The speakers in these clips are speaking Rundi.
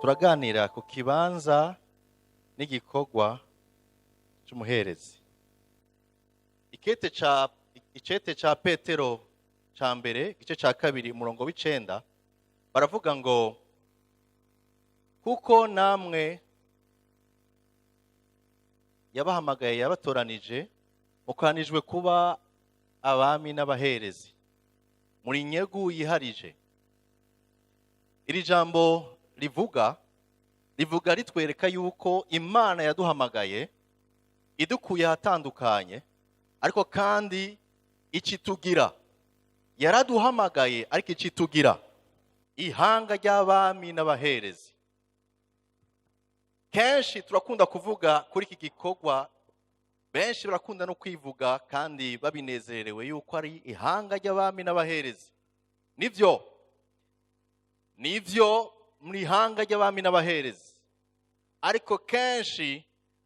Turaganira ku kibanza n'igikorwa c'umuherezi. Ikete ca icete ca Petero ca mbere, igice ca kabiri, umurongo w'icenda, baravuga ngo: "Kuko namwe yabahamagaye, yabatoranije, mukanijwe kuba abami n'abaherezi, muri nyegu yiharije." Iri jambo rivuga ritwereka yuko Imana yaduhamagaye idukuye ahatandukanye, ariko kandi icitugira, yaraduhamagaye ariko icitugira ihanga ry'abami n'abaherezi. Kenshi turakunda kuvuga kuri iki gikorwa, benshi barakunda no kwivuga kandi babinezerewe yuko ari ihanga ry'abami n'abaherezi. Nivyo, nivyo, muri ihanga ry'abami n'abaherezi, ariko kenshi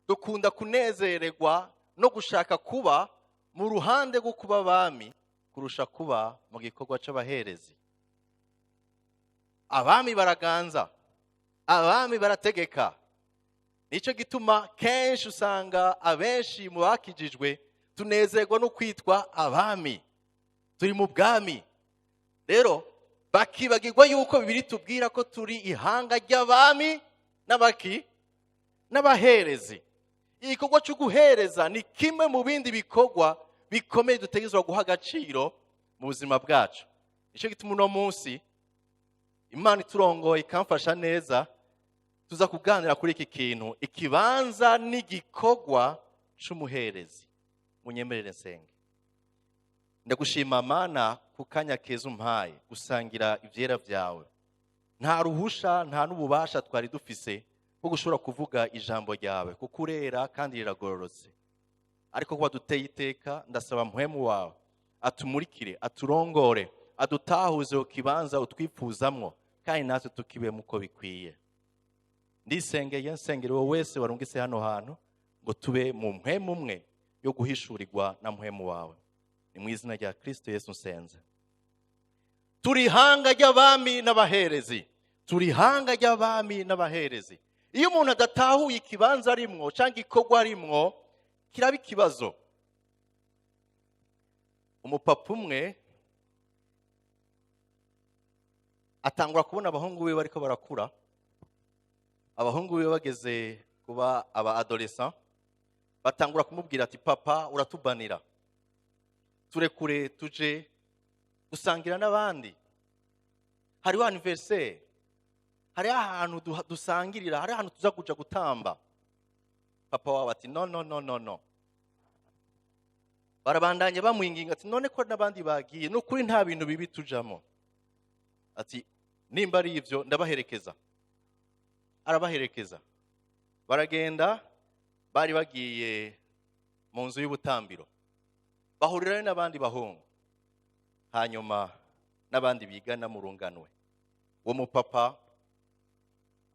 dukunda kunezererwa no gushaka kuba mu ruhande rwo kuba abami kurusha kuba mu gikorwa c'abaherezi. Abami baraganza, abami barategeka. Nicyo gituma kenshi usanga abenshi mu bakijijwe tunezerwa no kwitwa abami, turi mu bwami. Rero bakibagirwa yuko Bibiri tubwira ko turi ihanga ry'abami n'abaki n'abaherezi. Igikorwa cyo guhereza ni kimwe mu bindi bikorwa bikomeye dutegerezwa guha agaciro mu buzima bwacu. Nicyo gituma uno munsi Imana iturongoye ikamfasha neza, tuza kuganira kuri iki kintu, ikibanza n'igikorwa c'umuherezi. Munyemerere nsenge. Ndagushima Mana ku kanya keza umpaye gusangira ivyera vyawe. Nta ruhusha, nta n'ububasha twari dufise bwo gushobora kuvuga ijambo ryawe, kuko urera kandi riragororotse. Ariko kuba duteye iteka, ndasaba Mpwemu wawe atumurikire, aturongore, adutahuze ku kibanza utwipfuzamwo, kandi natwe tukibemo uko bikwiye. Ndisengeye, nsengera uwo wese warungitse hano hantu, ngo tube mu mpwemu umwe yo guhishurirwa na Mpwemu wawe. Ni mu izina rya Kristo Yesu nsenze. Turi ihanga ry'abami n'abaherezi, turi ihanga ry'abami n'abaherezi. Iyo umuntu adatahuye ikibanza arimwo cyangwa igikorwa arimwo, kiraba ikibazo. Umupapa umwe atangura kubona abahungu biwe bariko barakura, abahungu biwe bageze kuba aba adolescent, batangura kumubwira ati: "Papa, uratubanira, turekure tuje gusangira n'abandi. Hariho anniversaire, hariho ahantu dusangirira, hariho ahantu tuza kuja gutamba." Papa wabo ati: "No, no, no, no, no." Barabandanya bamwinginga ati: "None ko n'abandi bagiye, ni ukuri nta bintu bibi tujamo." Ati: "Nimba ari ivyo, ndabaherekeza." Arabaherekeza, baragenda. Bari bagiye mu nzu y'ubutambiro, bahurirayo n'abandi bahungu, hanyuma n'abandi bigana mu runganwe. Uwo mupapa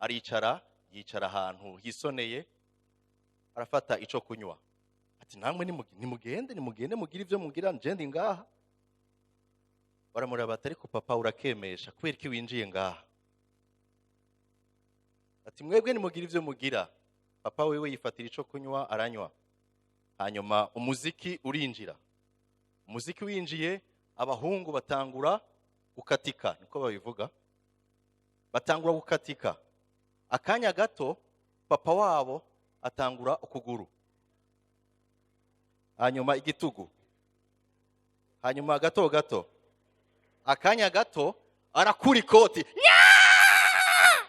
aricara, yicara ahantu hisoneye, arafata ico kunywa, ati: "Namwe nimugende, nimugende mugire ivyo mugira, nje ndi ngaha." Baramureba bati: "Ariko papa, urakemesha, kubera iki winjiye ngaha?" Ati: "Mwebwe nimugire ivyo mugira." Papa wewe yifatira ico kunywa, aranywa, hanyuma umuziki urinjira. Umuziki winjiye, abahungu batangura gukatika, niko babivuga, batangura gukatika. Akanya gato papa wabo atangura ukuguru, hanyuma igitugu, hanyuma gato gato, akanya gato arakura ikoti. Yaa!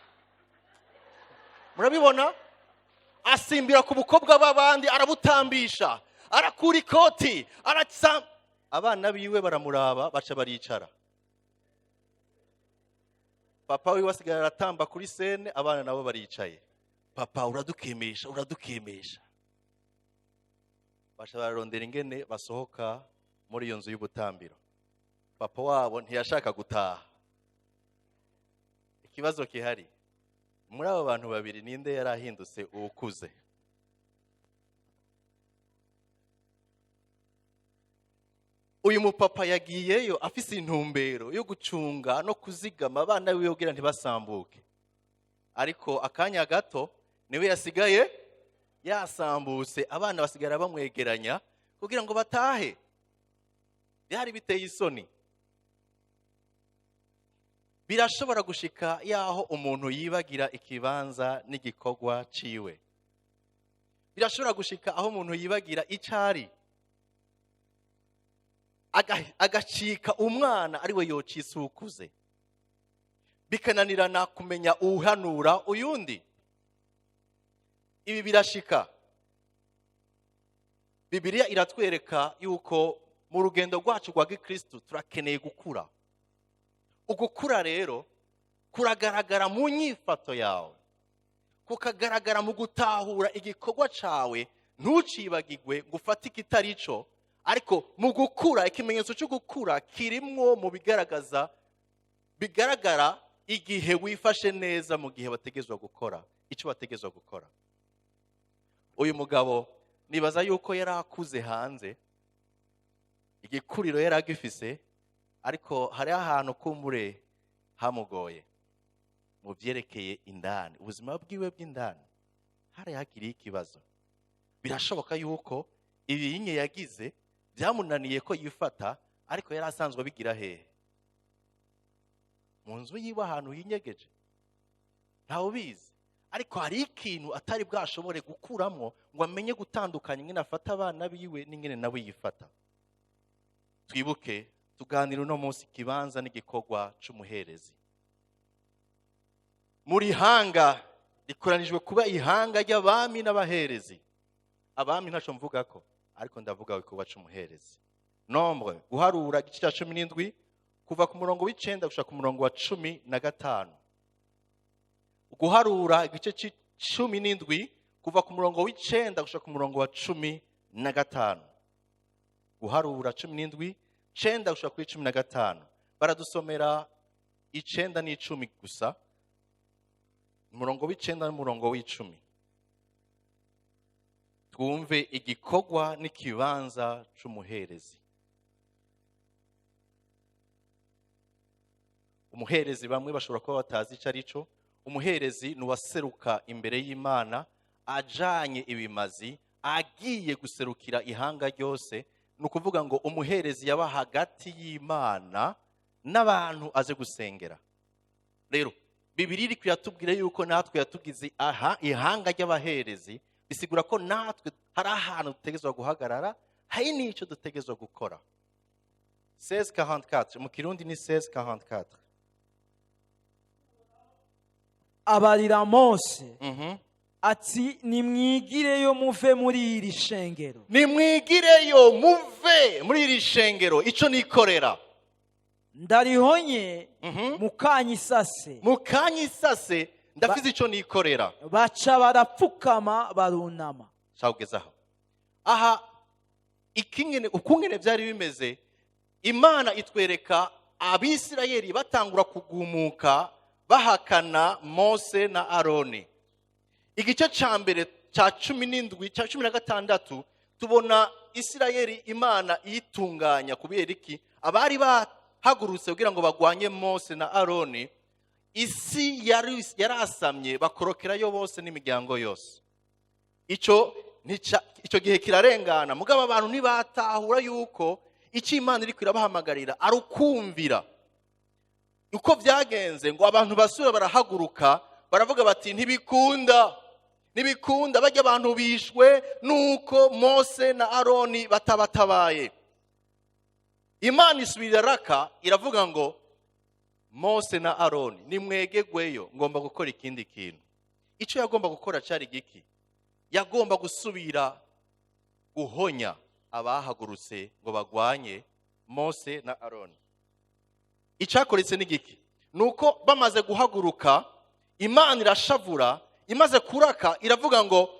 Murabibona, asimbira ku bukobwa b'abandi, arabutambisha, arakura ikoti, arasa. Abana biwe baramuraba, baca baricara. Papa wiwe asigara aratamba kuri scène, abana nabo baricaye. "Papa, uradukimisha, uradukimisha." Baca bararondera ingene basohoka muri iyo nzu y'ubutambiro. Papa wabo ntiyashaka gutaha. Ikibazo kihari muri abo bantu babiri, ninde yari ahindutse uwukuze? Uyu mupapa yagiyeyo afise intumbero yo gucunga no kuzigama abana biwe kugira ntibasambuke. Ariko akanya gato niwe yasigaye yasambutse, abana basigara bamwegeranya kugira ngo batahe. Byari biteye isoni. Birashobora gushika yaho umuntu yibagira ikibanza n'igikorwa ciwe. Birashobora gushika aho umuntu yibagira icari, agacika umwana ari we yocisukuze, bikananirana kumenya uhanura uyundi. Ibi birashika. Bibiliya iratwereka yuko mu rugendo rwacu rwa gikristu turakeneye gukura. Ugukura rero kuragaragara mu nyifato yawe, kukagaragara mu gutahura igikorwa cawe, ntucibagirwe ngo ufate ikitari ico. Ariko mu gukura, ikimenyetso cyo gukura kirimwo mu bigaragaza, bigaragara igihe wifashe neza mu gihe bategezwa gukora icyo bategezwa gukora. Uyu mugabo nibaza yuko yari akuze hanze, igikuriro yari agifise, ariko hari ahantu kumbure hamugoye mu byerekeye indani, ubuzima bwiwe bw'indani hari hakiriye ikibazo. Birashoboka yuko ibiyinye yagize byamunaniye ko yifata, ariko yari asanzwe abigira hehe? Mu nzu yiwe, ahantu yinyegeje, ntawe ubizi. Ariko hari ikintu atari bwashobore gukuramo ngo amenye gutandukanya ingene afata abana biwe n'ingene nawe yifata. Twibuke tuganira uno munsi ikibanza n'igikorwa c'umuherezi. Muri hanga rikoranijwe kuba ihanga ry'abami n'abaherezi. Abami ntaco mvuga ko, ariko ndavuga igikorwa c'umuherezi. Nombre, guharura igice cya 17 kuva ku murongo w'icenda gushika ku murongo wa 15. Guharura igice 17 kuva ku murongo w'icenda gushika ku murongo wa 15. Guharura 17 9 gushika kuri 15. Baradusomera 9 n'icumi gusa, umurongo w'icenda n'umurongo w'icumi. Twumve igikorwa n'ikibanza c'umuherezi. Umuherezi bamwe bashobora kuba batazi ico ari cyo. Umuherezi ni uwaseruka imbere y'Imana ajanye ibimazi, agiye guserukira ihanga ryose. Ni ukuvuga ngo umuherezi yaba hagati y'Imana n'abantu aze gusengera. Rero Bibiliya iri kuyatubwira yuko natwe yatugize aha ihanga ry'abaherezi, bisigura ko natwe hari ahantu dutegerezwa guhagarara, hari n'ico dutegerezwa gukora. 16:44 mu Kirundi ni 16:44. Abarira Mose ati nimwigireyo muve muri iri shengero. Nimwigireyo muve muri iri shengero, ico nikorera. Ndarihonye mukanyisase. Mukanyisase ndafize ico nikorera. Baca barapfukama barunama. Shawugezaho. Aha ikingene ukungene byari bimeze, Imana itwereka Abisirayeli batangura kugumuka bahakana Mose na Aroni. Igice ca mbere ca 17 ca 16 tubona Isirayeli Imana yitunganya kubera iki? Abari bahagurutse kugira ngo bagwanye Mose na Aroni, isi yarasamye bakorokerayo bose n'imiryango yose. Ico gihe kirarengana, mugabo abantu ntibatahura yuko icyo Imana iri kwirabahamagarira ari ukumvira. Uko byagenze ngo abantu basubira barahaguruka baravuga bati ntibikunda, ntibikunda, bajya abantu bishwe nuko Mose na Aroni batabatabaye. Imana isubira raka iravuga ngo Mose na Aroni nimwegegweyo, ngomba gukora ikindi kintu. Icyo yagomba gukora cyari giki? Yagomba gusubira guhonya abahagurutse ngo bagwanye Mose na Aroni. Icyakoretse ni giki? Nuko bamaze guhaguruka Imana irashavura, imaze kuraka iravuga ngo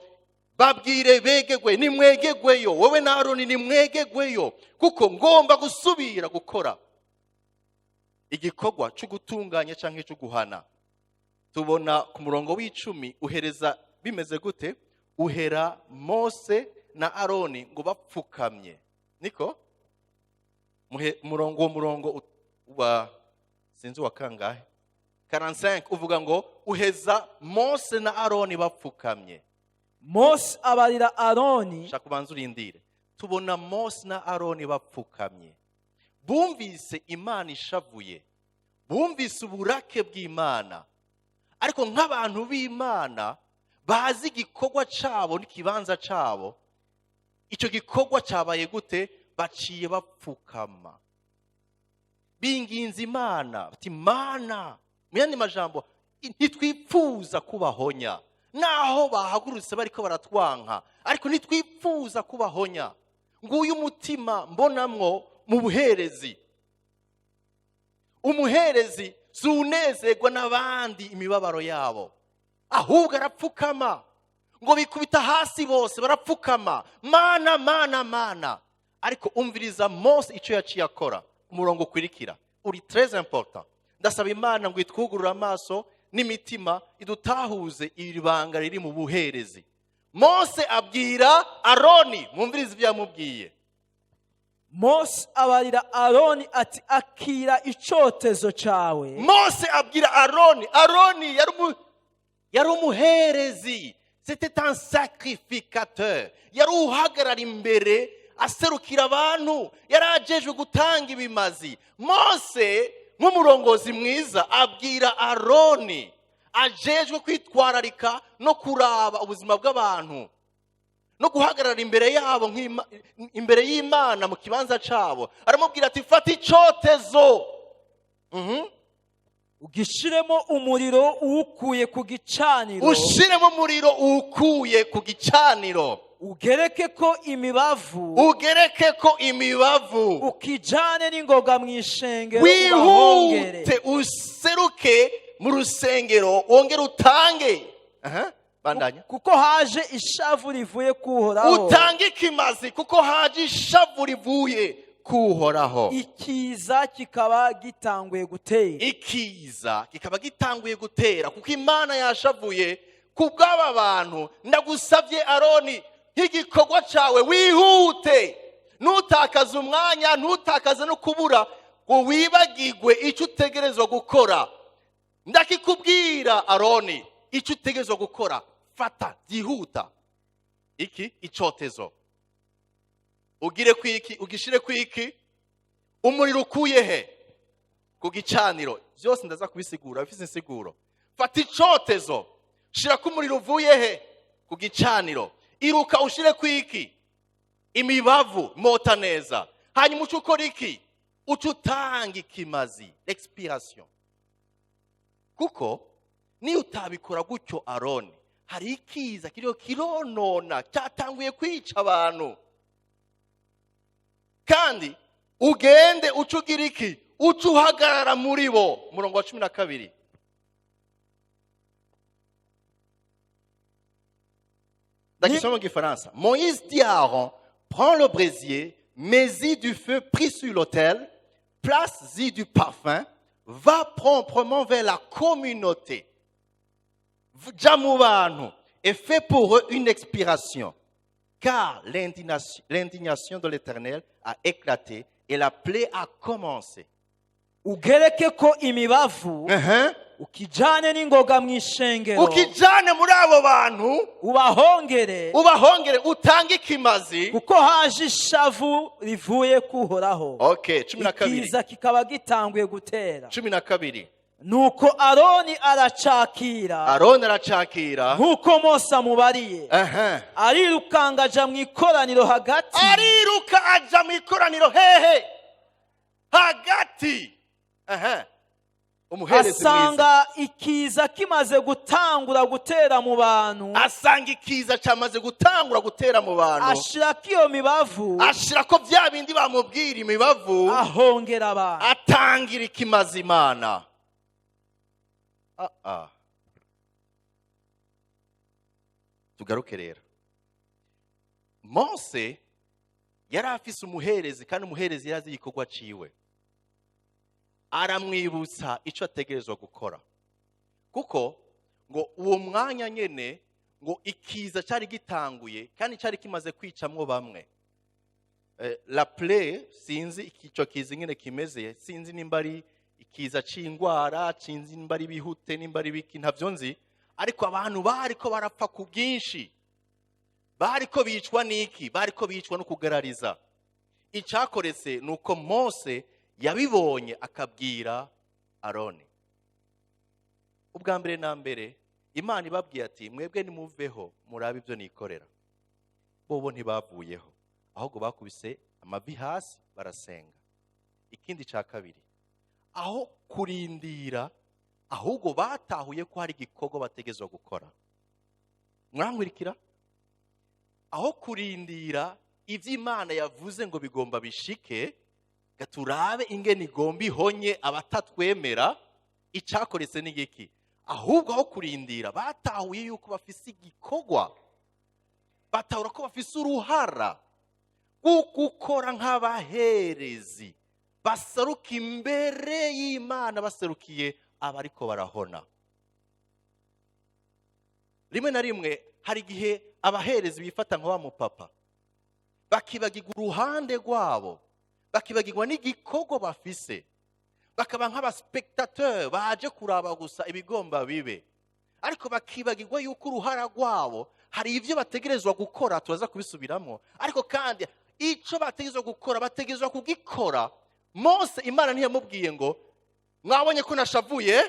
babwire begegwe, nimwegegweyo, wowe na Aroni nimwegegweyo, kuko ngomba gusubira gukora igikorwa cyo gutunganya canke cyo guhana. Tubona ku murongo w'icumi uhereza bimeze gute? Uhera Mose na Aroni ngo bapfukamye. Niko murongo, uwo murongo wa sinzi wa kangahe? 45 uvuga ngo uheza Mose na Aroni bapfukamye. Mose abarira Aroni. Shaka ubanza urindire. Tubona Mose na Aroni bapfukamye, bumvise Imana ishavuye, bumvise uburake bw'Imana, ariko nk'abantu b'Imana bazi igikorwa cabo n'ikibanza cabo, icyo gikorwa cyabaye gute? Baciye bapfukama, binginze Imana bati: "Mana, mu yandi majambo, ntitwipfuza kubahonya naho bahagurutse bariko baratwanka, ariko ntitwipfuza kubahonya." Nguyu umutima mbonamwo mu buherezi. Umuherezi si unezerwa n'abandi imibabaro yabo, ahubwo arapfukama. Ngo bikubita hasi bose barapfukama: "Mana, Mana, Mana." Ariko umviriza Mose icyo yaciye akora. Umurongo ukurikira uri très important. Ndasaba Imana ngo itwugurure amaso n'imitima, idutahuze iri banga riri mu buherezi. Mose abwira Aroni, mwumvirize ibyo yamubwiye. Mose abarira Aroni ati: "Akira icotezo cawe." Mose abwira Aroni. Aroni yari umuherezi, c'était un sacrificateur, yari uhagarara imbere aserukira abantu, yari ajejwe gutanga ibimazi. Mose nk'umurongozi mwiza abwira Aroni ajejwe kwitwararika no kuraba ubuzima bw'abantu no guhagarara imbere yabo imbere y'Imana mu kibanza cabo, aramubwira ati: "Fata icotezo." Ugishiremo umuriro uwukuye ku gicaniro. Ushiremo umuriro uwukuye ku gicaniro. Ugereke ko imibavu. Ugereke ko imibavu. Ukijane n'ingoga mu ishengero, ubahongere. Wihute useruke mu rusengero, wongere utange. Aha, bandanya. Kuko haje ishavu rivuye kuhoraho. Utange ikimazi kuko haje ishavu rivuye kuhoraho. Ikiza kikaba gitanguye gutera. Ikiza kikaba gitanguye gutera kuko Imana yashavuye ku bw'aba bantu. Ndagusabye Aroni, nk'igikorwa cyawe, wihute, ntutakaze umwanya, ntutakaze no kubura ngo wibagirwe icyo utegerezwa gukora. Ndakikubwira Aroni, icyo utegerezwa gukora: fata byihuta iki icotezo, ugire kwiki, ugishire kwiki umuriro ukuye he? Ku gicaniro. Byose ndaza kubisigura, bifite insiguro. Fata icotezo, shira ko umuriro uvuye he? Ku gicaniro. Iruka ushire kwiki imibavu, mota neza. Hanyuma uca ukora iki? Uca utanga ikimazi, expiation, kuko niyo utabikora gutyo Aroni, hari ikiza kiriho kironona, cyatanguye kwica abantu. Kandi ugende uca ugira iki? Uca uhagarara muri bo. Umurongo wa 12. Ndakisoma mu Gifaransa. Moïse dit à Aaron: "Prends le brésier, mets-y du feu pris sur l'autel, place-y du parfum, va promptement vers la communauté. Ja mu bantu, et fais pour eux une expiation. Car l'indignation de l'Éternel a éclaté et la plaie a commencé." Ugereke ko imibavu, ukijane n'ingoga mu ishengero, Ukijane muri abo bantu, ubahongere, ubahongere, utange ikimazi. Kuko haje ishavu rivuye kuhoraho, Okay, 12. ikiza kikaba gitanguye gutera. 12. Nuko Aroni aracakira, Aroni aracakira, nk'uko Mose amubariye, arirukanga aja mu ikoraniro hagati. Ariruka aja mu ikoraniro hehe? Hagati. Umuherezi mwiza. Asanga ikiza kimaze gutangura gutera mu bantu. Asanga ikiza cyamaze gutangura gutera mu bantu. Ashirako iyo mibavu. Ashira ko bya bindi bamubwira, imibavu. Ahongera abantu. Atangira ikimazi Imana. Ah, ah. Tugaruke rero. Mose yari afise umuherezi, kandi umuherezi yari azi igikorwa ciwe, aramwibutsa icyo ategerezwa gukora, kuko ngo uwo mwanya nyene ngo ikiza cyari gitanguye kandi cyari kimaze kwicamwo bamwe. La plaie, sinzi icyo kiza nyine kimeze, sinzi nimba ari Ikiza c'ingwara, cinzi nimba ari bihute, nimba ari biki, ntavyo nzi, ariko abantu bariko barapfa ku bwinshi. Bariko bicwa n'iki? Bariko bicwa no kugarariza. Icakoretse ni uko Mose yabibonye akabwira Aroni. Ubwa mbere na mbere, Imana ibabwiye ati: "Mwebwe nimuveho, murabe ibyo nikorera." Bobo ntibavuyeho, ahubwo bakubise amavi hasi barasenga. Ikindi cya kabiri, aho kurindira, ahubwo batahuye ko hari igikorwa bategezwa gukora. Murankurikira? Aho kurindira ibyo Imana yavuze ngo bigomba bishike, turabe ingene igomba ihonye abatatwemera, icyakoretse ni giki? Ahubwo aho kurindira, batahuye yuko bafise igikorwa, batahura ko bafise uruhara rwo gukora nk'abaherezi baseruka imbere y'Imana, baserukiye abariko barahona. Rimwe na rimwe hari igihe abaherezi bifata nka wa mupapa, bakibagirwa uruhande rwabo, bakibagirwa n'igikorwa bafise, bakaba nk'aba spectateur baje kuraba gusa ibigomba bibe, ariko bakibagirwa yuko uruhara rwabo hari ibyo bategerezwa gukora. Turaza kubisubiramo, ariko kandi icyo bategerezwa gukora bategerezwa kugikora. Mose, Imana ntiyamubwiye ngo: "Mwabonye ko nashavuye,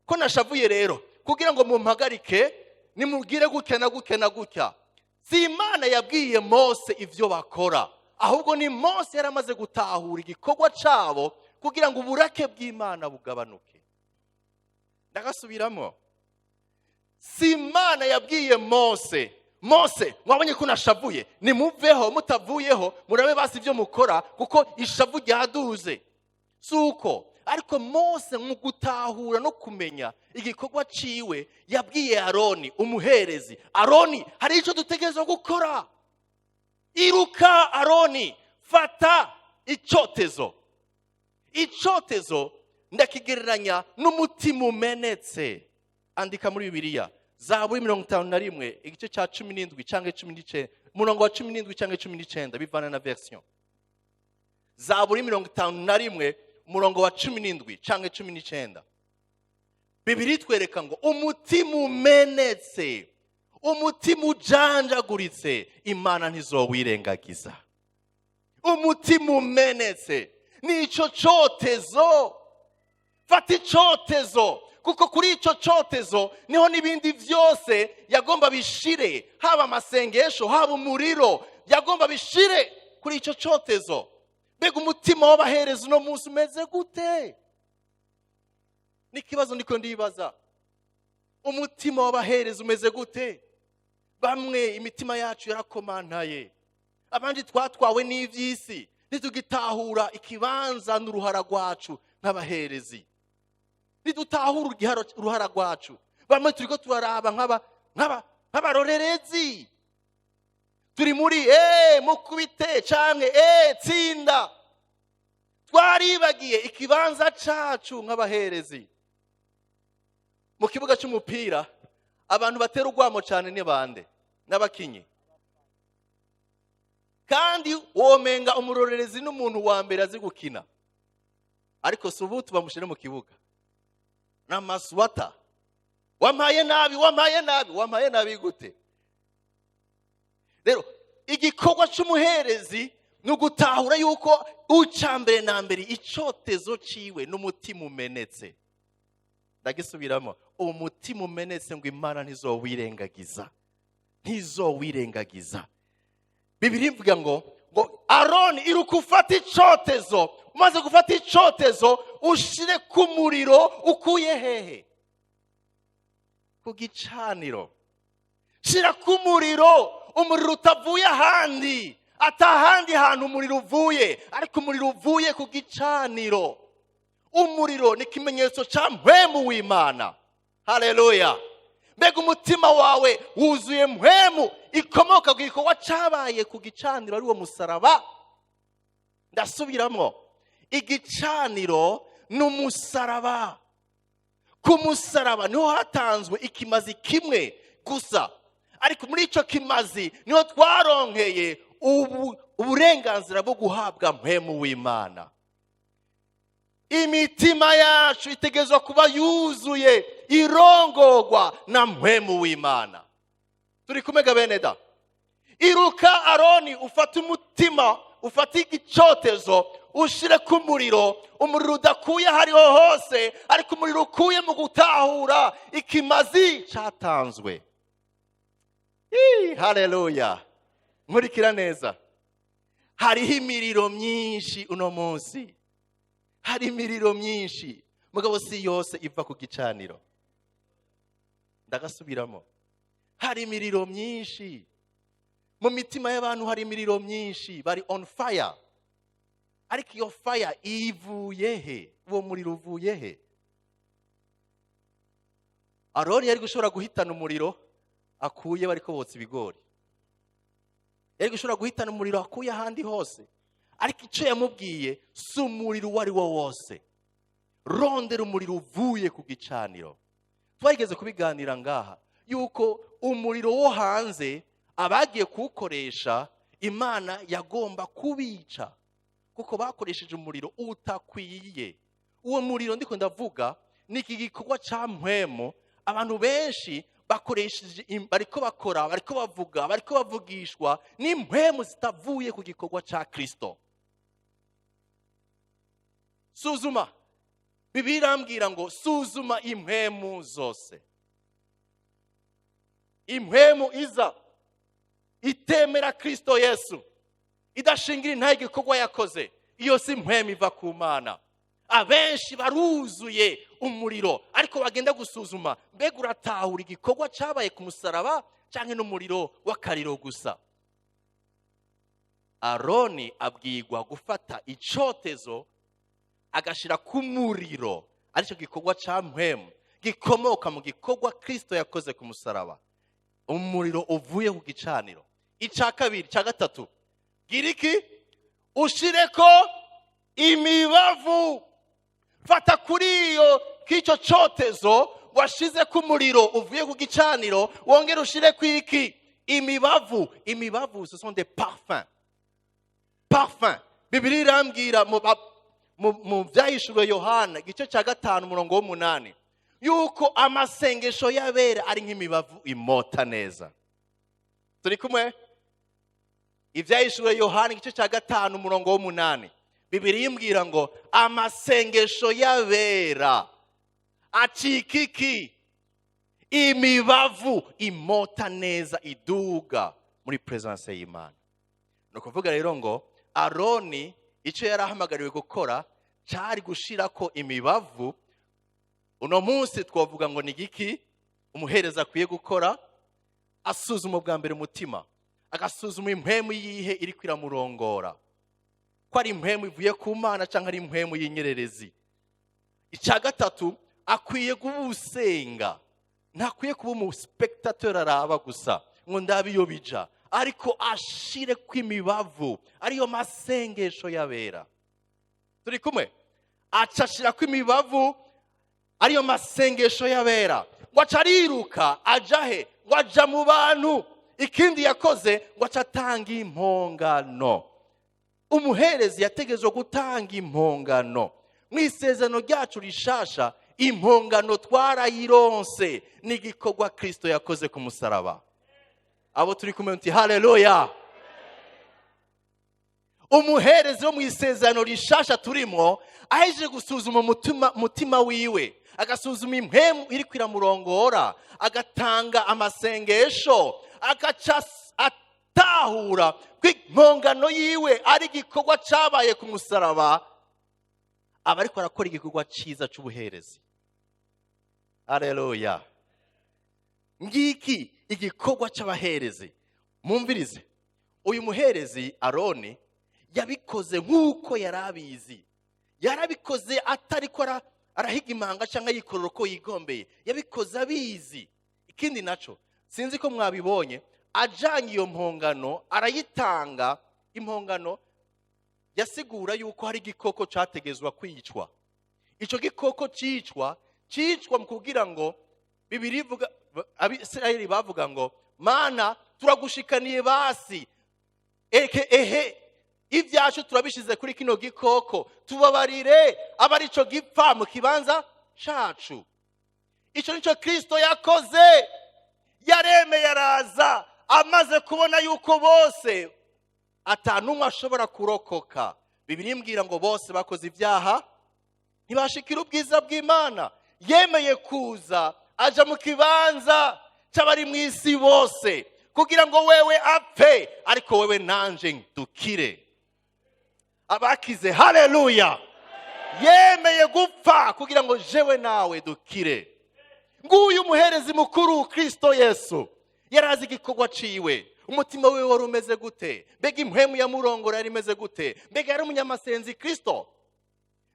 ko nashavuye, rero kugira ngo mumpagarike nimubwire gutya na gutya na gutya." Si Imana yabwiye Mose ibyo bakora, ahubwo ni Mose yari amaze gutahura igikorwa cyabo kugira ngo uburake bw'Imana bugabanuke. Ndagasubiramo: si Imana yabwiye Mose: "Mose, mwabonye ko nashavuye, nimuveho, mutavuyeho murabe basi ibyo mukora kuko ishavu ryaduze." Si uko, ariko Mose mu gutahura no kumenya igikorwa ciwe yabwiye Aroni umuherezi: "Aroni, hari icyo dutegerezwa gukora. Iruka Aroni, fata icyotezo." Icyotezo ndakigereranya n'umutima umenetse. Andika muri Bibiliya Zaburi 51, igice cya 17 cyangwa 19, umurongo wa 17 cyangwa 19, bivana na version. Zaburi 51, umurongo wa 17 cyangwa 19. Bibiliya itwereka ngo umutima umenetse, umutima ujanjaguritse, Imana ntizowirengagiza. Umutima umenetse nicyo cyotezo. Fata icyotezo, kuko kuri icyo cyotezo niho n'ibindi byose yagomba bishire, haba amasengesho, haba umuriro, yagomba bishire kuri icyo cyotezo. Mbega umutima w'abahereza uno munsi umeze gute? N'ikibazo ndiko ndibaza: umutima w'abahereza umeze gute? Bamwe imitima yacu yarakomantaye, abandi twatwawe n'iby'isi, ntitugitahura ikibanza n'uruhara rwacu nk'abaherezi, ntidutahura uruhara rwacu. Bamwe turiko turaraba nk'abarorerezi, turi muri mukubite canke tsinda. Twaribagiye ikibanza cacu nk'abaherezi. Mu kibuga cy'umupira, abantu batera urwamo cyane ni bande? N'abakinyi. Kandi womenga umurorerezi n'umuntu wa mbere azi gukina, ariko si ubu tubamushyire mu kibuga n'amaswata: "Wampaye nabi, wampaye nabi." Wampaye nabi gute? Rero igikorwa cy'umuherezi ni ugutahura yuko uca mbere na mbere icyotezo ciwe n'umutima umenetse. Ndagisubiramo: umutima umenetse, ngo Imana ntizowirengagiza, ntizowirengagiza. Bibiliya ivuga ngo: "Aroni, iruka ufate icyotezo. Umaze gufata icyotezo, ushire ku muriro ukuye hehe? Ku gicaniro. Shira ku muriro, umuriro utavuye ahandi, atahandi hantu umuriro uvuye, ariko umuriro uvuye ku gicaniro." Umuriro ni ikimenyetso cya mpwemu w'Imana. Haleluya! Mbega umutima wawe wuzuye mpwemu ikomoka ku gikorwa cyabaye ku gicaniro, ari wo musaraba? Ndasubiramo: igicaniro ni umusaraba. Ku musaraba niho hatanzwe ikimazi kimwe gusa, ariko muri icyo kimazi niho twaronkeye uburenganzira bwo guhabwa mpwemu w'Imana. Imitima yacu itegerezwa kuba yuzuye, irongorwa na Mpwemu w'Imana. Turi kumega, bene da? Iruka Aroni, ufate umutima, ufate igicotezo, ushire ku muriro, umuriro udakuye hariho hose, ariko umuriro ukuye mu gutahura ikimazi cyatanzwe. Ii, haleluya! Nkurikira neza. Hariho imiriro myinshi uno munsi, hari imiriro myinshi, mugabo si yose iva ku gicaniro. Ndagasubiramo: hari imiriro myinshi mu mitima y'abantu, hari imiriro myinshi, bari on fire, ariko iyo fire ivuye he? Uwo muriro uvuye he? Aroni yari gushobora guhitana umuriro akuye bariko botsa ibigori, yari gushobora guhitana umuriro akuye ahandi hose, ariko icyo yamubwiye si umuriro uwo ari wo wose: rondera umuriro uvuye ku gicaniro. Twarigeze kubiganira ngaha yuko umuriro wo hanze, abagiye kuwukoresha, Imana yagomba kubica kuko bakoresheje umuriro utakwiye. Uwo muriro ndiko ndavuga ni iki gikorwa cya Mpwemu. Abantu benshi bakoresheje, bariko bakora, bariko bavuga, bariko bavugishwa n'impwemu zitavuye ku gikorwa cya Kristo. Suzuma. Bibiliya irambwira ngo suzuma impwemu zose. Impwemu iza itemera Kristo Yesu, idashingira intahe igikorwa yakoze, iyo si impwemu iva ku Mana. Abenshi baruzuye umuriro, ariko bagenda gusuzuma: mbega uratahura igikorwa cyabaye ku musaraba, cyangwa n'umuriro w'akariro gusa? Aroni abwirwa gufata icotezo agashyira ku muriro, aricyo gikorwa cya Mpwemu gikomoka mu gikorwa Kristo yakoze ku musaraba, umuriro uvuye ku gicaniro. Icya kabiri, icya gatatu, gira iki? Ushire ko imibavu. Fata kuri iyo k'icyo cyotezo washize ku muriro uvuye ku gicaniro, wongere ushire ku iki? Imibavu. Imibavu, ce sont des parfums. Parfum, Bibiliya irambwira mu Byahishuriwe Yohana igice cya 5, umurongo w'8, yuko amasengesho y'abera ari nk'imibavu imota neza. Turi kumwe? Ibyahishuriwe Yohana igice cya 5, umurongo w'8, Bibiliya imbwira ngo amasengesho y'abera acika iki? Imibavu imota neza, iduga muri presence y'Imana. Ni ukuvuga rero ngo Aroni icyo yari ahamagariwe gukora cyari gushira ko imibavu. Uno munsi twavuga ngo ni igiki umuhereza akwiye gukora? Asuzuma bwa mbere umutima, agasuzuma impwemu yihe iri kwiramurongora, ko ari impwemu ivuye ku Mana cyangwa ari impwemu y'inyererezi. Icya gatatu, akwiye kuba usenga, ntakwiye kuba umuspectateur araba gusa ngo ndabe iyo bija, ariko ashire kw'imibavu, ariyo masengesho y'abera. Turi kumwe? Aca ashira kw'imibavu, ariyo masengesho y'abera. Ngo aca ariruka, aja he? Ngo aja mu bantu. Ikindi yakoze, ngo aca atanga impongano. Umuherezi yategetswe gutanga impongano. Mu isezerano ryacu rishasha, impongano twarayironse, n'igikorwa Kristo yakoze ku musaraba. Abo turi kumwe nti haleluya! Umuherezi wo mu isezerano rishasha turimo, ahejeje gusuzuma umutima wiwe, agasuzuma impwemu iri kwiramurongora, agatanga amasengesho, agaca atahura ko impongano yiwe ari igikorwa cyabaye ku musaraba, aba ariko arakora igikorwa cyiza cy'ubuherezi. Haleluya! Ngiki igikorwa cy'abaherezi. Mumvirize, uyu muherezi Aroni yabikoze nk'uko yari abizi, yarabikoze atari ko arahiga imanga cyangwa yikorera uko yigombeye, yabikoze abizi. Ikindi naco, sinzi ko mwabibonye, ajanye iyo mpongano arayitanga. Impongano yasigura yuko hari igikoko cyategezwa kwicwa. Icyo gikoko cicwa mu kugira ngo, Bibiliya ivuga, Abisirayeli bavuga ngo: "Mana, turagushikaniye basi eke ehe." Ibyacu turabishize kuri kino gikoko, tubabarire aba arico gipfa mu kibanza cacu. Icyo nicyo Kristo yakoze. Yaremeye araza, amaze kubona yuko bose atanumwe ashobora kurokoka. Bibiliya imbwira ngo bose bakoze ibyaha, ntibashikira ubwiza bw'Imana. Yemeye kuza aja mu kibanza cy'abari mu isi bose, kugira ngo wewe apfe, ariko wewe nanje dukire. Abakize, haleluya! Yemeye gupfa kugira ngo jewe nawe dukire. Nguyu umuherezi mukuru Kristo Yesu. Yarazi igikorwa ciwe. Umutima wiwe wari umeze gute? Mbega impwemu yamurongora yari imeze gute? Mbega yari umunyamasenzi Kristo?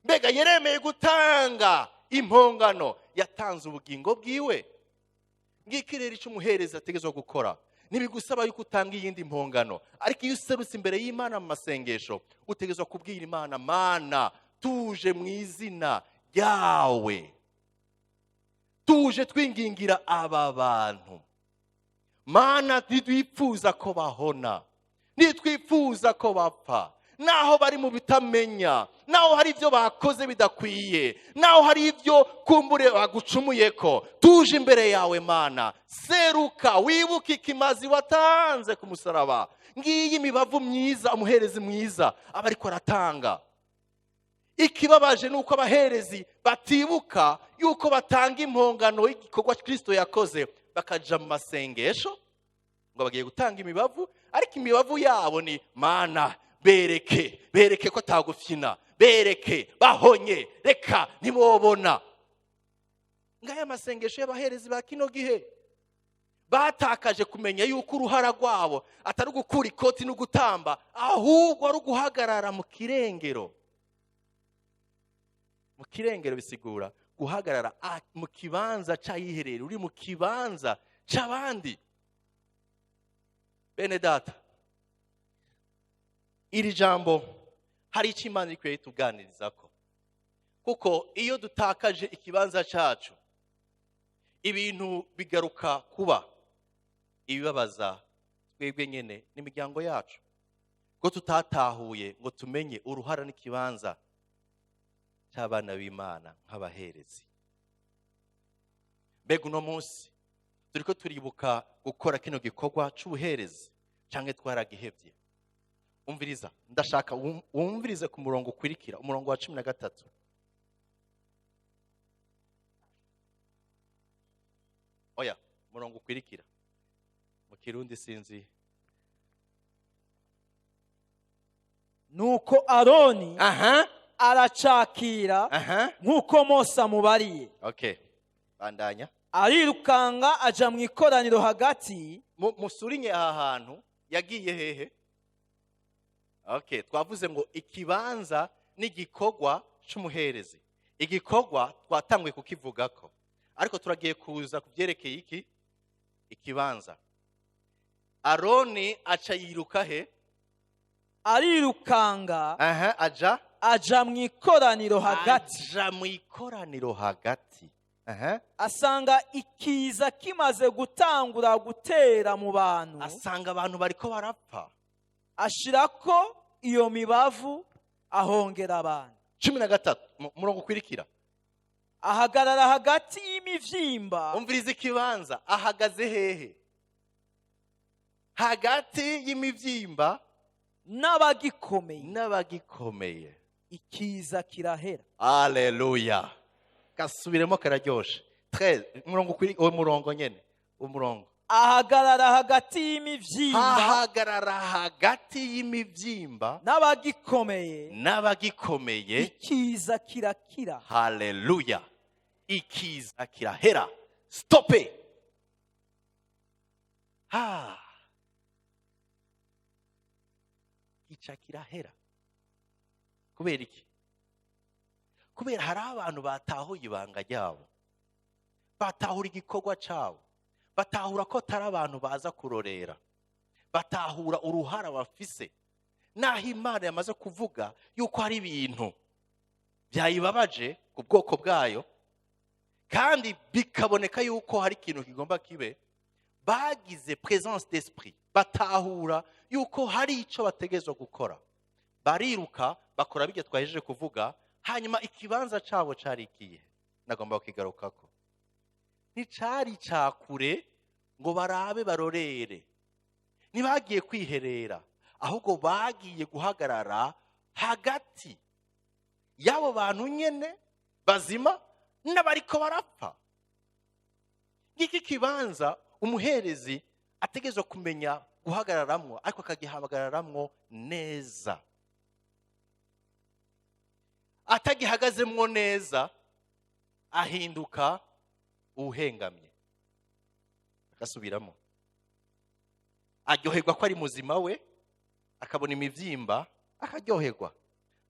Mbega yaremeye gutanga impongano? Yatanze ubugingo bwiwe. Ngiki rero icyo umuherezi ategerezwa gukora. Ntibigusaba yuko utanga iyindi mpongano, ariko iyo userutse imbere y'Imana mu masengesho, utegerezwa kubwira Imana: "Mana, tuje mu izina ryawe, tuje twingingira aba bantu. Mana, ntitwifuza ko bahona, ntitwifuza ko bapfa, naho bari mu bitamenya, naho hari ibyo bakoze bidakwiye, naho hari ibyo kumbure bagucumuye ko, tuje imbere yawe. Mana, seruka, wibuke ikimazi watanze ku musaraba." Ngiyi imibavu myiza umuherezi mwiza aba ariko aratanga. Ikibabaje ni uko abaherezi batibuka yuko batanga impongano y'igikorwa Kristo yakoze, bakaja mu masengesho ngo bagiye gutanga imibavu, ariko imibavu yabo ni: "Mana, bereke, bereke ko atagufyina, bereke bahonye, reka ntibobona." Ngaya amasengesho y'abaherezi ba kino gihe. Batakaje kumenya yuko uruhara rwabo atari ugukura ikoti no gutamba, ahubwo ari uguhagarara mu kirengero. Mu kirengero bisigura guhagarara mu kibanza c'ayiherera, uri mu kibanza c'abandi. Bene data, iri jambo hari icyo Imana iri tuganiriza ko, kuko iyo dutakaje ikibanza cyacu, ibintu bigaruka kuba ibibabaza twebwe nyine n'imiryango yacu, ko tutatahuye ngo tumenye uruhara n'ikibanza cy'abana b'Imana nk'abaherezi. Mbega uno munsi turi ko turibuka gukora kino gikorwa c'ubuherezi, canke twaragihevye? Umviriza, ndashaka wumvirize ku murongo ukurikira, umurongo wa 13. Oya, umurongo ukurikira mu Kirundi sinzi. Nuko Aroni aracakira nk'uko Mose amubariye. Okay, bandanya. Arirukanga aja mu ikoraniro hagati. Musurinye aha hantu yagiye hehe? Okay, twavuze ngo ikibanza n'igikorwa c'umuherezi. Igikorwa twatanguye kukivugako, ariko turagiye kuza kubyerekeye iki ikibanza. Aroni aca yiruka he? Arirukanga. Aja aja mu ikoraniro hagati. Aja mu ikoraniro hagati. Asanga ikiza kimaze gutangura gutera mu bantu. Asanga abantu bariko barapfa. Ashirako iyo mibavu, ahongera abantu. 13, murongo ukwirikira. Ahagarara hagati y'imivyimba. Umviriza ikibanza, ahagaze hehe? Hagati y'imivyimba n'abagikomeye. N'abagikomeye. Ikiza kirahera. Haleluya! Gasubiremo, kararyoshe. 13, umurongo ukwiri, uwo murongo nyene, umurongo. Ahagarara hagati y'imivyimba. Ahagarara hagati y'imivyimba n'abagikomeye. N'abagikomeye. Ikiza kirakira. Haleluya! Ikiza kirahera. Stope ha, ica kirahera. Kubera iki? Kubera hari abantu batahuye ibanga ryabo, batahura igikorwa cyabo, batahura ko atari abantu baza kurorera, batahura uruhara bafise. Naho Imana yamaze kuvuga yuko hari ibintu byayibabaje ku bwoko bwayo, kandi bikaboneka yuko hari ikintu kigomba kibe, bagize présence d'esprit, batahura yuko hari icyo bategerezwa gukora. Bariruka bakora bijya twahejeje kuvuga. Hanyuma ikibanza cabo cari ikihe? Nagomba kukigarukako. Nticari ca kure ngo barabe barorere, ntibagiye kwiherera, ahubwo bagiye guhagarara hagati y'abo bantu nyene bazima n'abariko barapfa. Ngiki kibanza umuherezi ategerezwa kumenya guhagararamwo, ariko akagihagararamwo neza. Atagihagazemwo neza ahinduka uhengamye, agasubiramo, aryoherwa ko ari muzima we, akabona imivyimba akaryoherwa,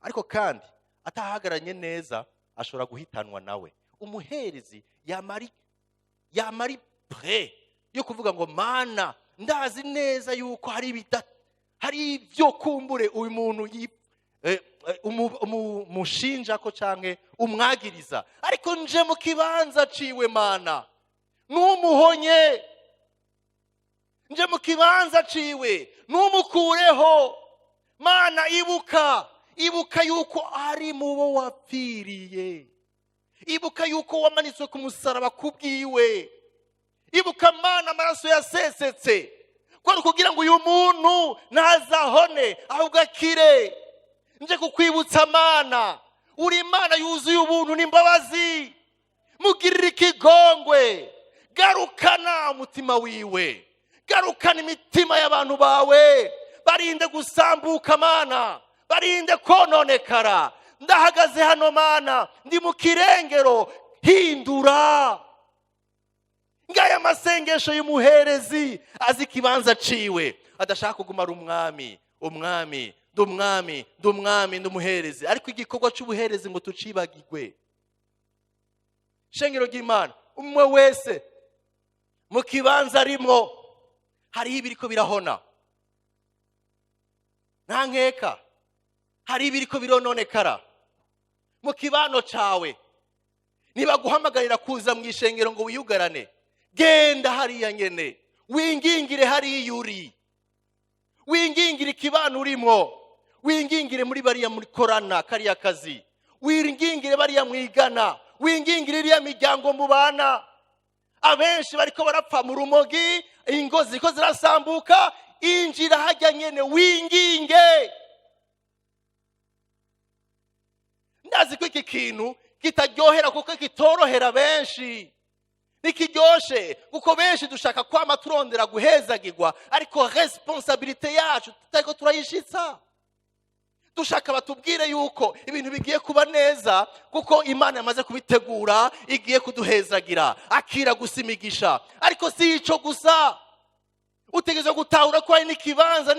ariko kandi atahagaranye neza ashobora guhitanwa nawe. Umuherezi yamari prêt yo kuvuga ngo: "Mana, ndazi neza yuko hari ibyo kumbure uyu muntu mushinja ko canke umwagiriza, ariko nje mu kibanza ciwe. Mana, ntumuhonye. Nje mu kibanza ciwe, ntumukureho. Mana, ibuka, ibuka yuko ari mu bo wapfiriye. Ibuka yuko wamanitswe ku musaraba kubwiwe. Ibuka, Mana, amaraso yasesetse kwari kugira ngo uyu muntu ntazahone, ahubwo akire. Nje kukwibutsa, Mana, uri Imana yuzuye ubuntu n'imbabazi. Mugirire ikigongwe, garukana umutima wiwe, garukana imitima y'abantu bawe, barinde gusambuka, Mana, barinde kononekara. Ndahagaze hano, Mana, ndi mu kirengero, hindura." Ngaya masengesho y'umuherezi azi ikibanza ciwe, adashaka kuguma ari umwami, umwami, ndi umwami, ndi umwami, ndi umuherezi, ariko igikorwa c'ubuherezi ngo tucibagirwe. Shengero ry'Imana, umwe wese mu kibanza arimwo hariho ibiriko birahona, nta nkeka hari ibiriko birononekara mu kibano cawe. Niba guhamagarira kuza mu ishengero ngo wiyugarane, genda hariya nyene wingingire, hariya uri wingingire ikibano urimo, wingingire muri bariya mukorana kariya kazi, wingingire bariya mwigana, wingingire iriya miryango mubana. Abenshi bariko barapfa mu rumogi, ingo ziriko zirasambuka. Injira hajya nyene winginge. Ndazi ko iki kintu kitaryohera, kuko kitorohera benshi, ntikiryoshe, kuko benshi dushaka kwama turondera guhezagirwa, ariko responsabilité yacu tutariko turayishitsa. Dushaka batubwire yuko ibintu bigiye kuba neza kuko Imana yamaze kubitegura, igiye kuduhezagira, akira gusa imigisha. Ariko si ico gusa, utegerezwa gutahura ko hari n'ikibanza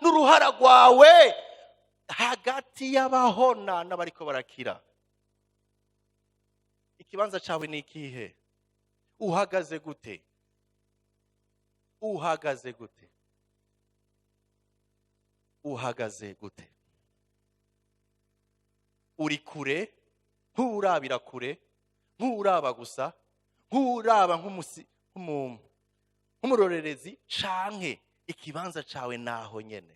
n'uruhara rwawe hagati y'abahona n'abariko barakira. Ikibanza cawe ni ikihe? Uhagaze gute? Uhagaze gute? Uhagaze gute? Uri kure nk'urabira kure, nk'uraba gusa, nk'uraba nk'umurorerezi, canke ikibanza cawe naho nyene?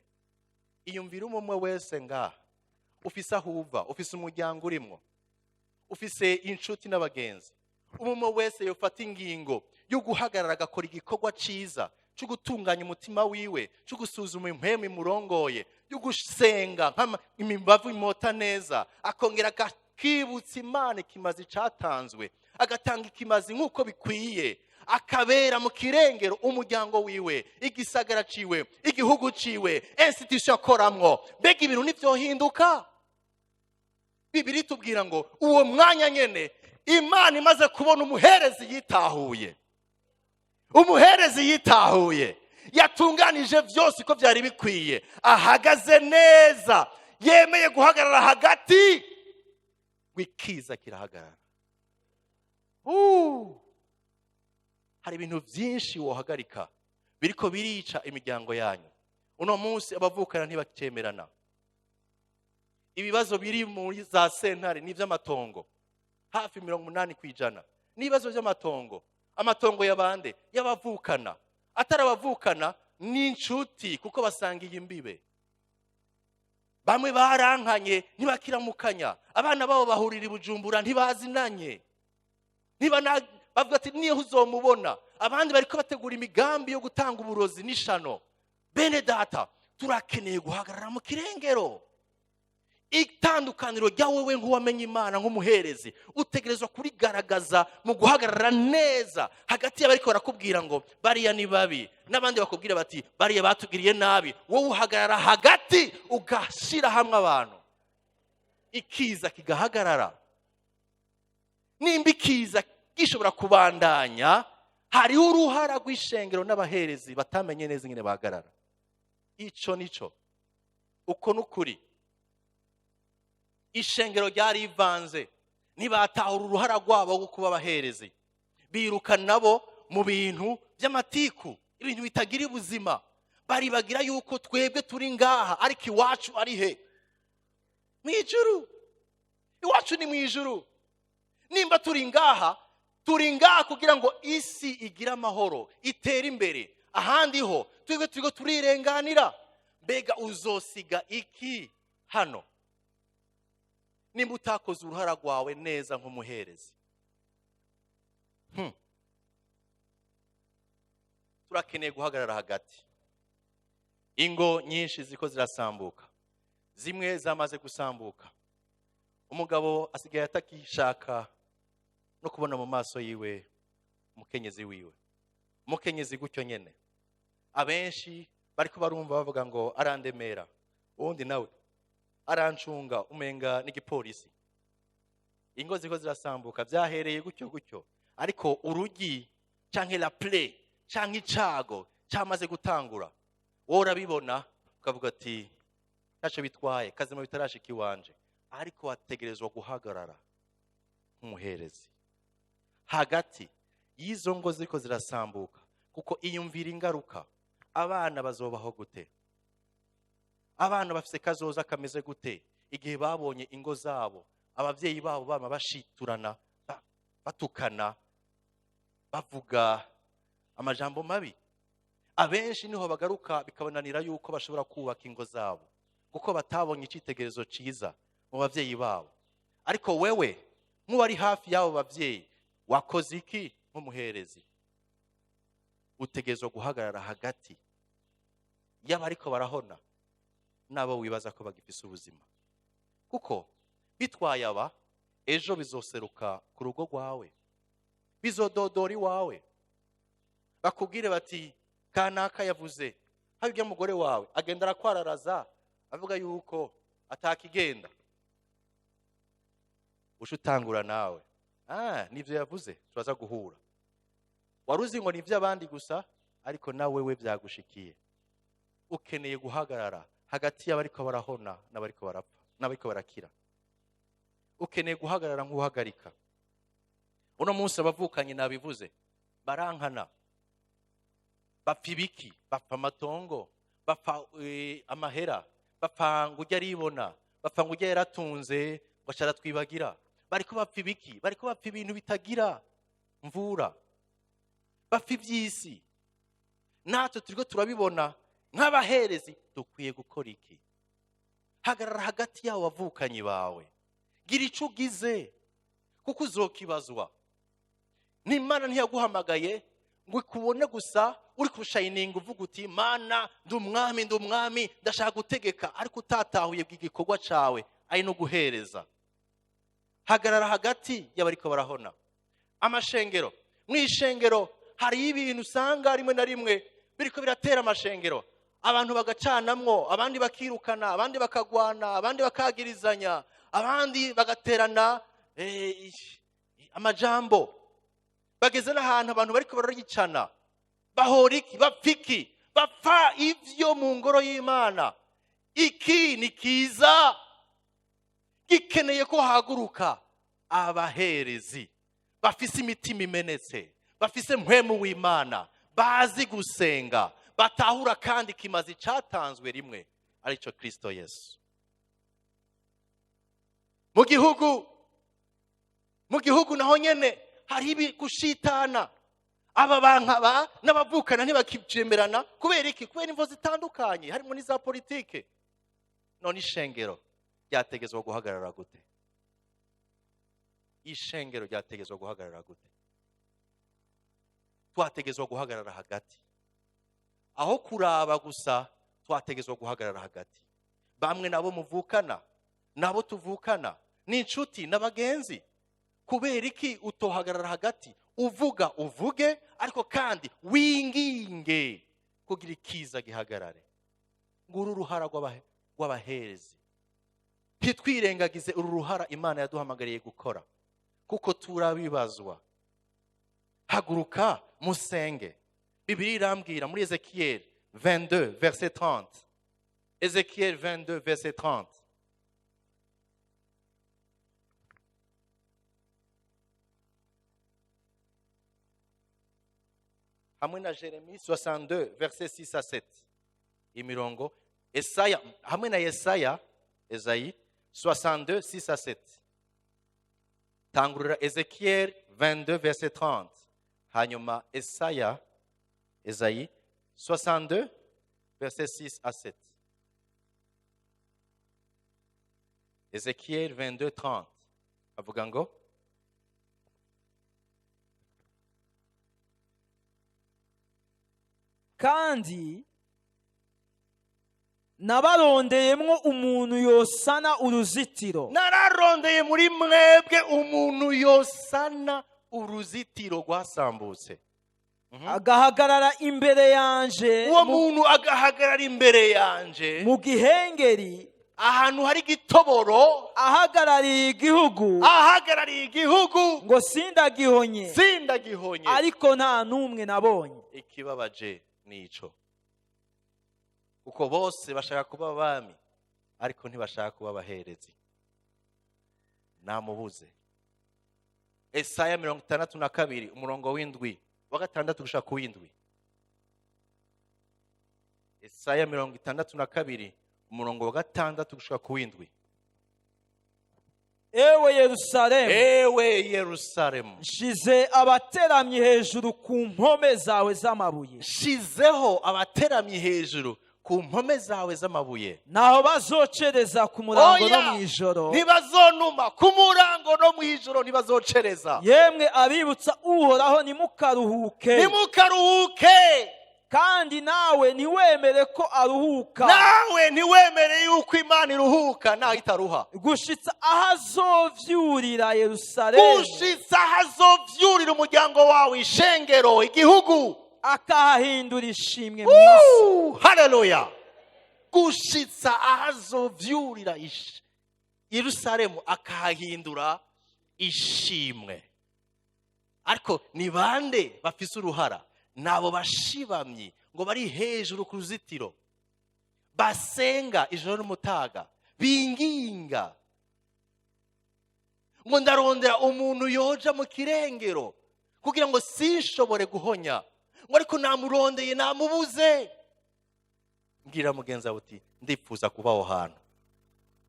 Iyumvira umwe wese ngaha, ufise aho uva, ufise umuryango urimwo, ufise inshuti n'abagenzi. Umwe wese yofata ingingo yo guhagarara agakora igikorwa ciza cyo gutunganya umutima wiwe, cyo gusuzuma impwemu imurongoye, yo gusenga imibavu imota neza, akongera akibutsa Imana ikimazi catanzwe, agatanga ikimazi nk'uko bikwiye, akabera mu kirengero umuryango wiwe, igisagara ciwe, igihugu ciwe, institution akoramwo. Mbega ibintu ntivyohinduka? Bibiri tubwira ngo uwo mwanya nyene Imana imaze kubona umuherezi yitahuye, umuherezi yitahuye, yatunganije vyose uko vyari bikwiye, ahagaze neza, yemeye guhagarara hagati, wikiza kirahagarara. Hari ibintu vyinshi wohagarika biriko birica imiryango yanyu. Uno munsi abavukana ntibacemerana. Ibibazo biri muri za sentare n'ivy'amatongo, hafi 80% n'ibibazo by'amatongo. Amatongo y'abande? Y'abavukana, atari abavukana n'inshuti, kuko basangiye imbibe. Bamwe barankanye, ntibakiramukanya. Abana babo bahurira i Bujumbura, ntibazinanye. Niba bavuga ati: "Niyo uzomubona." Abandi bariko bategura imigambi yo gutanga uburozi n'ishano. Bene data, turakeneye guhagarara mu kirengero. Itandukaniro rya wewe nk'uwamenye Imana, nk'umuherezi, utegerezwa kurigaragaza mu guhagarara neza hagati y'abariko barakubwira ngo bariya ni babi, n'abandi bakubwira bati bariya batugiriye nabi. Wowe uhagarara hagati, ugashyira hamwe abantu, ikiza kigahagarara. Nimba ikiza gishobora kubandanya, hariho uruhara rw'ishengero n'abaherezi batamenye neza ingene bahagarara. Ico nico, uko n'ukuri. Ishengero ryarivanze, ntibatahura uruhara rwabo rwo kuba abaherezi. Biruka nabo mu bintu by'amatiku, ibintu bitagira ubuzima. Baribagira yuko twebwe turi ngaha, ariko iwacu ari he? Mu ijuru. Iwacu ni mu ijuru. Nimba turi ngaha, turi ngaha kugira ngo isi igire amahoro, itere imbere. Ahandi ho twebwe turiko turirenganira. Mbega uzosiga iki hano nimba utakoze uruhara rwawe neza nk'umuherezi? Turakeneye guhagarara hagati. Ingo nyinshi ziko zirasambuka, zimwe zamaze gusambuka. Umugabo asigaye atakishaka no kubona mu maso yiwe umukenyezi wiwe, umukenyezi gutyo nyene. Abenshi bariko barumva bavuga ngo arandemera, uwundi nawe arancunga umenga n'igipolisi. Ingo ziko zirasambuka, byahereye gutyo gutyo, ariko urugi canke la plaie canke icago cyamaze gutangura. Wowe urabibona ukavuga ati ntacyo bitwaye, kazima bitarashika iwanje. Ariko wategerezwa guhagarara nk'umuherezi hagati y'izo ngo ziriko zirasambuka, kuko iyumvira ingaruka. Abana bazobaho gute? Abana bafise kazoza kameze gute igihe babonye ingo zabo, ababyeyi babo bama bashiturana, batukana, bavuga amajambo mabi? Abenshi niho bagaruka bikabananira yuko bashobora kubaka ingo zabo, kuko batabonye icyitegererezo cyiza mu babyeyi babo. Ariko wewe nk'uwari hafi y'abo babyeyi, wakoze iki nk'umuherezi? Utegerezwa guhagarara hagati y'abariko barahona n'abo wibaza ko bagifise ubuzima, kuko bitwaye aba, ejo bizoseruka ku rugo rwawe, bizododora iwawe, bakubwire bati kanaka yavuze haba ibyo mugore wawe agenda arakwararaza, avuga yuko atakigenda. Uca utangura nawe: "Ah, nivyo yavuze, turaza guhura." Wari uzi ngo ni iby'abandi gusa, ariko nawe we byagushikiye. Ukeneye guhagarara hagati y'abariko barahona n'abariko barapfa n'abariko barakira. Ukeneye guhagarara nk'uhagarika. Uno munsi abavukanye, nabivuze, barankana. Bapfa ibiki? Bapfa amatongo, bapfa amahera, bapfa ngo ujya aribona, bapfa ngo ujya yaratunze, ngo aca aratwibagira. Bariko bapfa ibiki? Bariko bapfa ibintu bitagira mvura, bapfa iby'isi. Natwe turiko turabibona. Nk'abaherezi dukwiye gukora iki? Hagarara hagati y'abo bavukanyi bawe, gira ico ugize, kuko uzokibazwa n'Imana. Ntiyaguhamagaye ngo ikubone gusa uri kushayininga, uvuga uti: "Mana, ndi umwami, ndi umwami, ndashaka gutegeka," ariko utatahuye bw'igikorwa cawe ari no guhereza. Hagarara hagati y'abariko barahona. Amashengero, mu ishengero hariyo ibintu usanga rimwe na rimwe biriko biratera amashengero, abantu bagacanamwo, abandi bakirukana, abandi bakagwana, abandi bakagirizanya, abandi bagaterana amajambo. Bageze n'ahantu abantu bariko bararicana. Bahora iki? Bapfa iki? Bapfa ivyo mu ngoro y'Imana. Iki ni kiza gikeneye ko haguruka abaherezi bafise imitima imenetse, bafise mpwemu w'Imana, bazi gusenga, batahura kandi kimazi catanzwe rimwe, arico Kristo Yesu. Mu gihugu naho nyene hari ibi gushitana. Aba bankaba n'abavukana ntibakibyemerana. Kubera iki? Kubera imvo zitandukanye, harimo n'iza politike. None ishengero ryategezwa guhagarara gute? Ishengero ryategezwa guhagarara gute? Twategezwa guhagarara hagati. Aho kuraba gusa, twategezwa guhagarara hagati. Bamwe nabo muvukana, nabo tuvukana, ni inshuti n'abagenzi. Kubera iki utohagarara hagati? Uvuga uvuge, ariko kandi winginge kugira ikiza gihagarare. Nguru uruhara rw'abaherezi. Ntitwirengagize uru ruhara Imana yaduhamagariye gukora, kuko turabibazwa. Haguruka musenge. Bibiliya irambwira muri Ezekiel 22 verset 30. Ezekiel 22 verset 30. Hamwe na Jeremie 62 verset 6 à 7. Imirongo Esaya hamwe na Yesaya, Esaïe 62 6 à 7. Tangurura Ezekiel 22 verset 30. Hanyuma Esaya, Esaïe 62 verset 6 à 7. Ezekiel 22 30. Avuga ngo Kandi nabarondeyemwo umuntu yosana uruzitiro. Nararondeye muri mwebwe umuntu yosana uruzitiro rwasambutse. Agahagarara imbere yanje. Uwo muntu agahagarara imbere yanje mu gihengeri, ahantu hari igitoboro, ahagarariye igihugu, ahagarariye igihugu, ngo sindagihonye, sindagihonye, ariko nta n'umwe nabonye. Ikibabaje nico, kuko bose bashaka kuba abami ariko ntibashaka kuba abaherezi. Namubuze. Esaya 62 umurongo w'indwi wa gatandatu gushika ku w'indwi. Esaya 62 umurongo wa gatandatu gushika ku w'indwi. Ewe Yerusalemu, ewe Yerusalemu, nshize abateramyi hejuru ku mpome zawe z'amabuye. Nshizeho abateramyi hejuru ku mpome zawe z'amabuye. Naho bazocereza ku murango no mw'ijoro. Ntibazonuma ku murango no mw'ijoro, ntibazocereza. Yemwe abibutsa Uhoraho, ntimukaruhuke. Ntimukaruhuke. Kandi nawe ntiwemere ko aruhuka. Nawe ntiwemere yuko Imana iruhuka naho itaruha. Gushitsa aho azovyurira Yerusalemu. Gushitsa aho azovyurira umuryango wawe, ishengero, igihugu, akahahindura ishimwe mw'isi. Haleluya. Gushitsa aho azovyurira Yerusalemu akahahindura ishimwe. Ariko ni bande bafise uruhara? Nabo bashibamye ngo bari hejuru ku ruzitiro, basenga ijoro n'umutaga, binginga ngo ndarondera umuntu yoja mu kirengero kugira ngo sinshobore guhonya, ngo ariko namurondeye namubuze. Mbwira mugenzi wawe uti ndipfuza kuba aho hantu.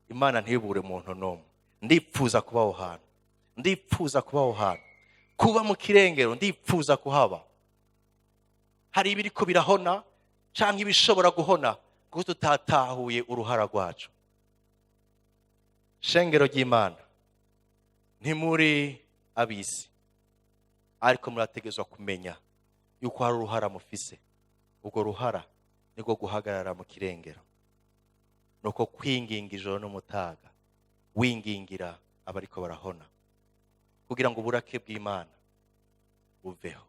Imana ntibure umuntu n'umwe. Ndipfuza kuba aho hantu, ndipfuza kuba aho hantu, kuba mu kirengero ndipfuza kuhaba. Hari ibiriko birahona canke ibishobora guhona kuko tutatahuye uruhara rwacu. Shengero ry'Imana, ntimuri abisi, ariko murategezwa kumenya yuko hari uruhara mufise. Ubwo ruhara niko guhagarara mu kirengero, nuko kwinginga ijoro n'umutaga, wingingira abariko barahona kugira ngo uburake bw'Imana buveho.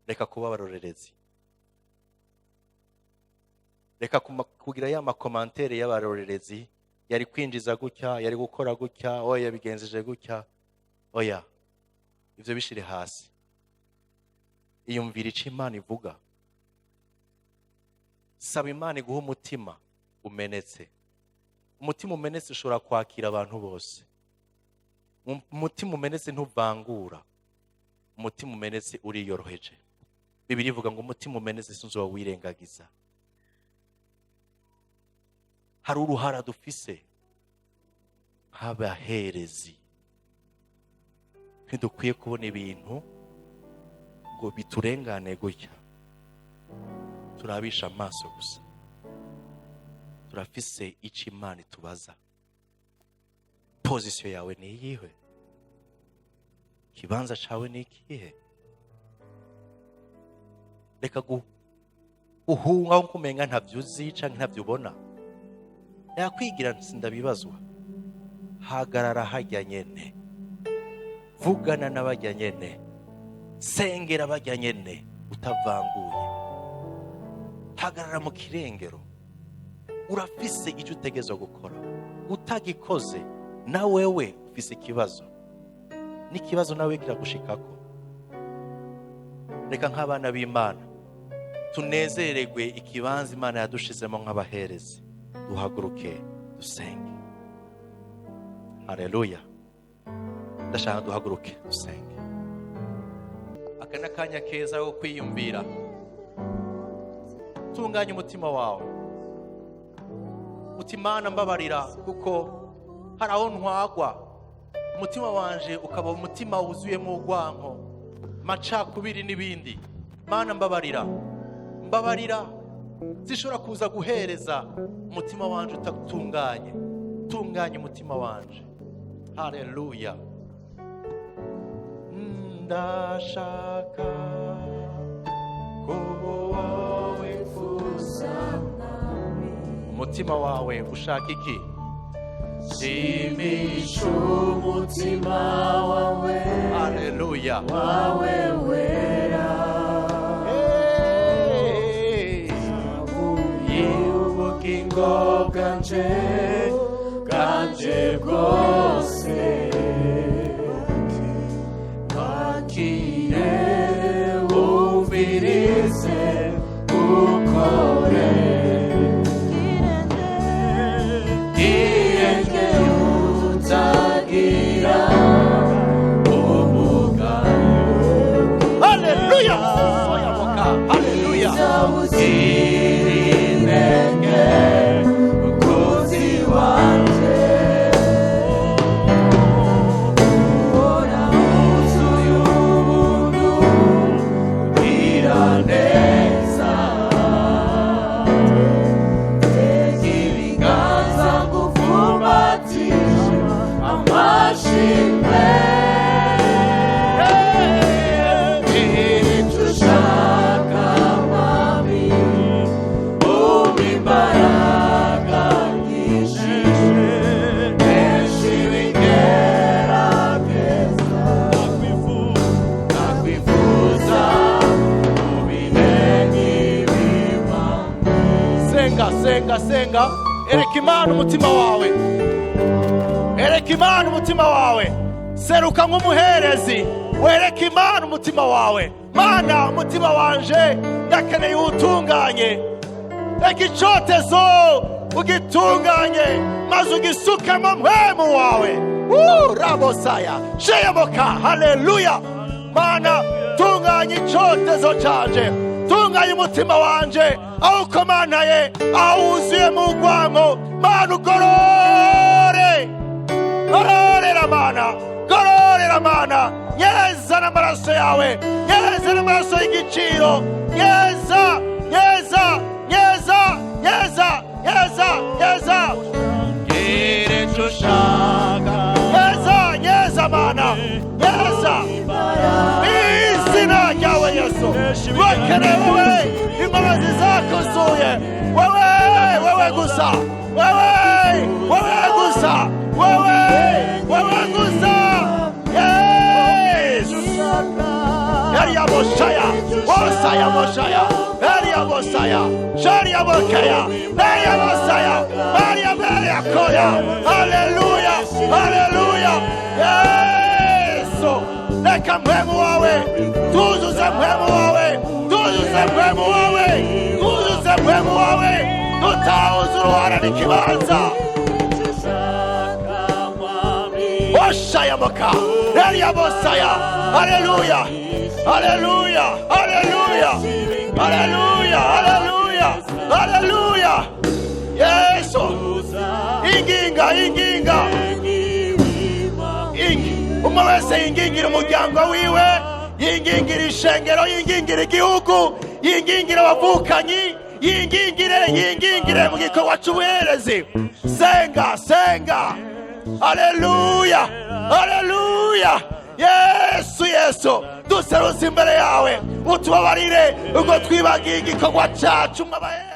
Reka kuba abarorerezi, reka kugira ya makomantere y'abarorerezi, yari kwinjiza gutya, yari gukora gutya, oya yabigenzije gutya. Oya, ivyo bishire hasi. Iyumvira ico Imana ivuga. Saba Imana iguhe umutima umenetse. Umutima umenetse ushobora kwakira abantu bose. Umutima umenetse ntuvangura. Umutima umenetse uriyoroheje. Bibiliya ivuga ngo umutima umenetse sinzoba wirengagiza. Hari uruhara dufise nk'abaherezi. Ntidukwiye kubona ibintu ngo biturengane gutya, turabisha amaso gusa. Turafise icyo Imana itubaza. Position yawe ni iyihe? Ikibanza cawe ni ikihe? Reka guhunga nko kumenga ntavyo uzi canke ntavyo ubona. Yakwigira sindabibazwa. Hagarara hajya nyene, vugana n'abajya nyene, sengera bajya nyene utavanguye. Hagarara mu kirengero. Urafise icyo utegerezwa gukora. Utagikoze, na wewe ufise ikibazo, n'ikibazo nawe kiragushikako. Reka nk'abana b'Imana tunezererwe ikibanza Imana yadushizemo nk'abaherezi. Duhaguruke dusenge. Haleluya! Ndashaka duhaguruke dusenge. Aka ni akanya keza ko kwiyumvira. Tunganya umutima wawe uti: "Imana, mbabarira, kuko hari aho ntwagwa, umutima wanje ukaba umutima wuzuyemo urwanko, macakubiri n'ibindi. Mana, mbabarira, mbabarira. Zishobora kuza guhereza umutima wanje utatunganye. Tunganye umutima wanje." Haleluya! Ndashaka kuba wowe gusa. Umutima wawe ushaka iki? Shimisha umutima wawe. Haleluya! Wawe wera. Hey! Y'ubugingo bwanje bwose, wakire, wumvirize, ukore, irenge utagira umugayo. Haleluya! Soyaboka. Haleluya! Inenge mukunzi wanje, uhora wuzuye ubuntu, ugira neza. Tega ibiganza ngufumbatishe amashimwe. Icyo ushaka, Mwami, umpa imbaraga nyinshi, kenshi bigerageza. Nakwifuza mu bihe nk'ibiba. Senga, senga, senga. Ereka Imana umutima wawe, ereka Imana umutima wawe. Seruka nk'umuherezi, wereka Imana umutima wawe. Mana, umutima wanje ndakeneye uwutunganye. Reka icotezo ugitunganye, maze ugisukemo mpwemu wawe. Rabosaya sheyaboka. Haleluya! Mana, tunganya icotezo canje, tunganya umutima wanje aho ukomanaye, aho wuzuye mu rwanko. Mana, ugorore, gororera Mana, gororera Mana. Nyeza n'amaraso yawe, nyeza n'amaraso y'igiciro. Nyeza, nyeza, nyeza, nyeza, nyeza, nyeza. Gira icyo ushaka. Nyeza, nyeza Mana, nyeza. Izina ryawe Yesu, bakeneye wowe. Imbabazi zakuzuye wewe, wewe gusa, wewe, wewe gusa, wewe, wewe gusa, Yesu. Eria Moshaya, Mosaya, Moshaya, Eria Mosaya, Sharia Mokaya, Eria Mosaya, Maria Maria Koya. Haleluya, haleluya, Yesu. Reka mpwemu wawe, tuzuze mpwemu wawe, tuzuze mpwemu wawe, tuzuze mpwemu wawe. Tutawuze uruhara n'ikibanza. Oshayamoka, Eria Mosaya. Haleluya, haleluya, haleluya, haleluya, haleluya, haleluya, Yesu. Inginga, inginga, ingi umwe wese yingingira umuryango wiwe, yingingira ishengero, yingingira igihugu, yingingira abavukanyi. Yingingire, yingingire mu gikorwa cy'ubuherezi. Senga, senga. Haleluya, haleluya. Yesu, Yesu, duserutse imbere yawe, utubabarire ubwo twibagiye igikorwa cyacu mw'abaherezi.